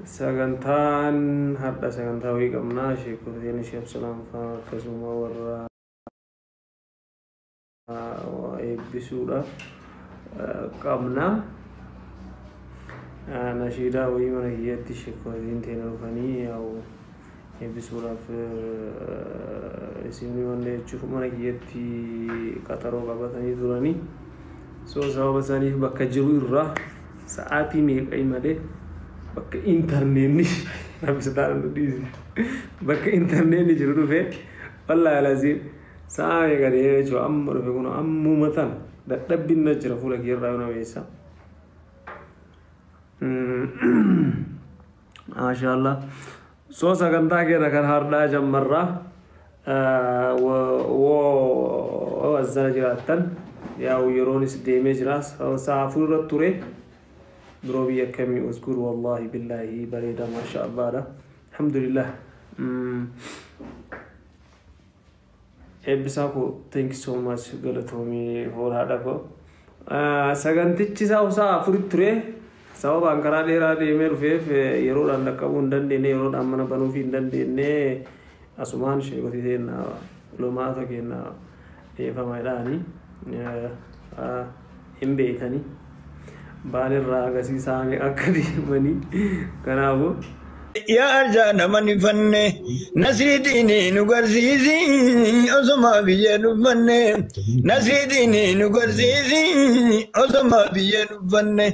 Sagantaan har'a sagantaa wayii qabnaa. Sheekoteen Sheekh Absalaam fa'aa akkasuma warra eebbisuudhaaf qabna. Nashiidaa wayii mana kiyyatti sheekotiin teena dhufanii yaa'u eebbisuudhaaf isin wanna jechuuf mana kiyyatti qaxaroo qabatanii turanii. So sababa saniif bakka jiru irraa sa'aatii meeqa malee bakka intarneetni rabbi nu dhiisi bakka intarneetni jiru dhufe, wallaahi laziim sa'a meeqa deemee jechuudha. Amma dhufe kun ammuma tan dadhabbiin na jira, fuula kiyyarraa yoo na beessa. Maashaallah. So sagantaa keenya kan hardhaa jammarraa woo azzana jiraattan yaa'u yeroonis deemee jira, sa'a 4 irra ture. Biroo biyya akkamii usgur? Wallaahi billaahi bareeda, maasha allaadha, alhamdulillah. Eebbisaa koo, thank you so much, galatoomii hoolaadha koo. Sagantichi isaa sa'a 4 ture. Sababaan karaa dheeraa deemee dhufeef yeroodhaan dhaqqabuu hin dandeenye, yeroodhaan mana banuuf hin dandeenye. Asumaan sheekotii teenya, ulumaata keenya dhiifama jedhaanii hin beekanii baalirraa agarsiisaa akka deemanii kanaafuu. Yaa arjaa nama nifanne, nasrii diinii nu garsiisi osoma biyya dhuffanne. Nasrii diinii nu garsiisi osoma biyya dhuffanne.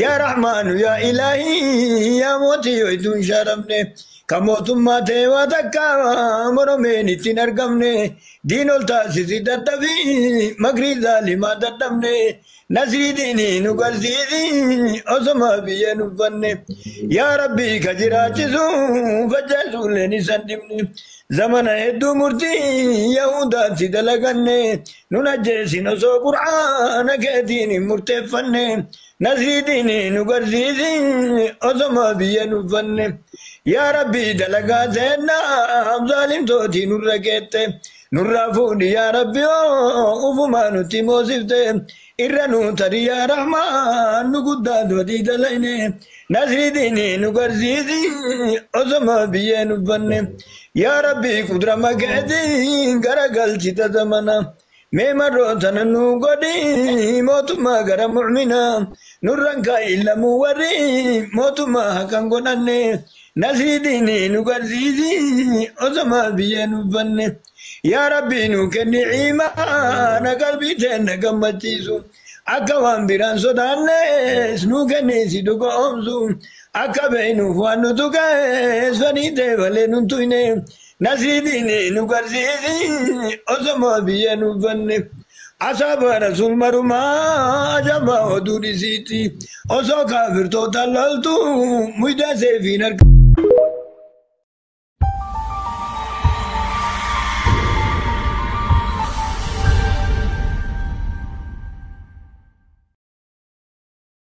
Yaa Rahmaanu, yaa Ilaahii, yaa mootii hoytuun sharamne, kan mootummaa ta'e waa takka moromeen ittiin argamne, diin ol taasisi dadhabii makrii zaalimaa dadhabne. Nasrii diinii nu garsiisi osoma biyya dhuffanne. Yaa Rabbii, ka jiraachisu facaasuulleen isan dhibne, zamana hedduu murtii yahudaatti dalaganne, nun ajjeesin osoo Qur'aana keetiin hin murteeffanne. Nasrii diinii nu garsiisi osoma biyya dhuffanne. Yaa Rabbii, dalagaa seennaa zaalimtootii nurra keette nurraa fuudhi. Yaa Rabbi, ufumaa nutti moosifte irra nu tari. Yaa Rahmaan, nu guddaa doodii dalayne, nasrii diinii nu garsiisi osoma biyya dhuffanne. Yaa Rabbii, kudrama keetiin garagalchita zamana. Mee marroo tana nu godhi mootummaa gara mu'minaa, nurran kaa'illamuu warri mootummaa hakan godhanne. Nasrii diinii nu garsiisi osoma biyya dhuffanne. Yaa Rabbii, nu kenni iimaana qalbii teenna gammachiisu, akka waan biraan sodaannes nu kennisi dhuga oomsu, akka beeynuuf waan nu tuqees fedhii ta'e malee nun tuyne. Nasrii diinii nu garsiisi osoma biyya dhuffanne. Asaaba Rasuul marumaa ajaba oduu dhisiiti osoo kaafirtoota loltu muyda seefiin harka.